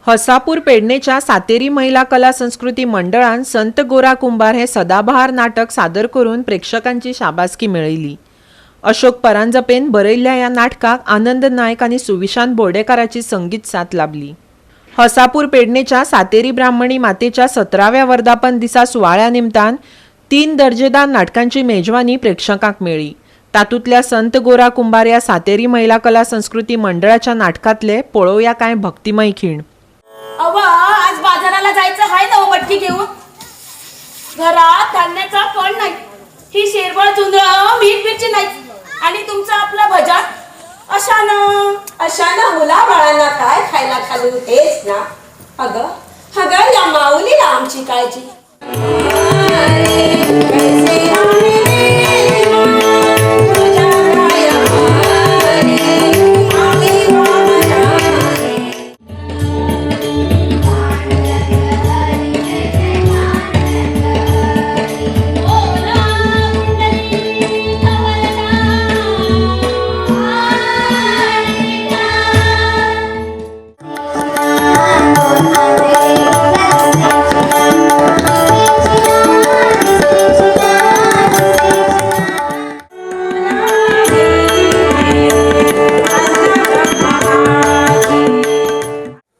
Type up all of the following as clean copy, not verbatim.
हसापूर पेडणेच्या सातेरी महिला कला संस्कृती मंडळान संत गोरा कुंभार हे सदाबहार नाटक सादर करून प्रेक्षकांची शाबासकी मेळयली. अशोक परांजपेन बरयल्ल्या ह्या नाटकाक आनंद नायक आनी सुविशांत बोर्डेकाराची संगीत साथ लाबली. हसापूर पेडणेच्या सातेरी ब्राह्मणी मातेच्या 17व्या वर्धापन दिसा सुवाळ्या निमतान 3 दर्जेदार नाटकांची मेजवानी प्रेक्षकांक मेळ्ळी. तातूंतल्या संत गोरा कुंभार ह्या सातेरी महिला कला संस्कृती मंडळाच्या नाटकांतले पळोवया कांय भक्तिमय खीण. अवा आज बाजाराला जायचं हाय ना मटकी घेऊन. घरात धान्याचा कण नाही, ही शेरबळ जुंधळं मीठ मिरची नाही आणि तुमचं आपलं भजन अशानं अशानं मुलाबाळांना काय खायला घालू हेच ना. अगं अगं या माऊलीला आमची काळजी.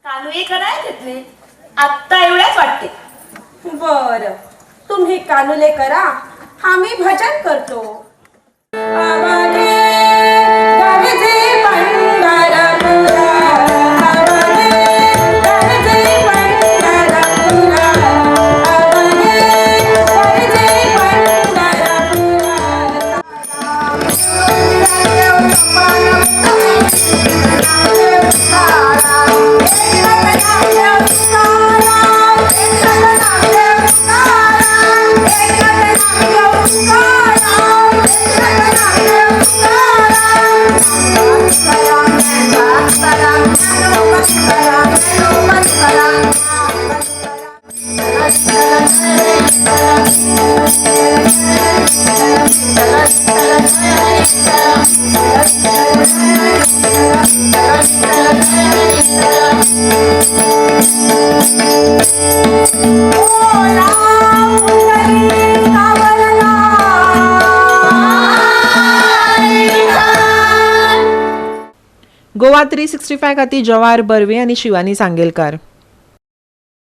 कानुई कराय घेतले आत्ता एवढ्याच वाटते. बर तुम्ही कानुले करा, आम्ही भजन करतो. गोवा 365 खातीर जवाहर बर्वे आनी शिवानी सांगेलकार.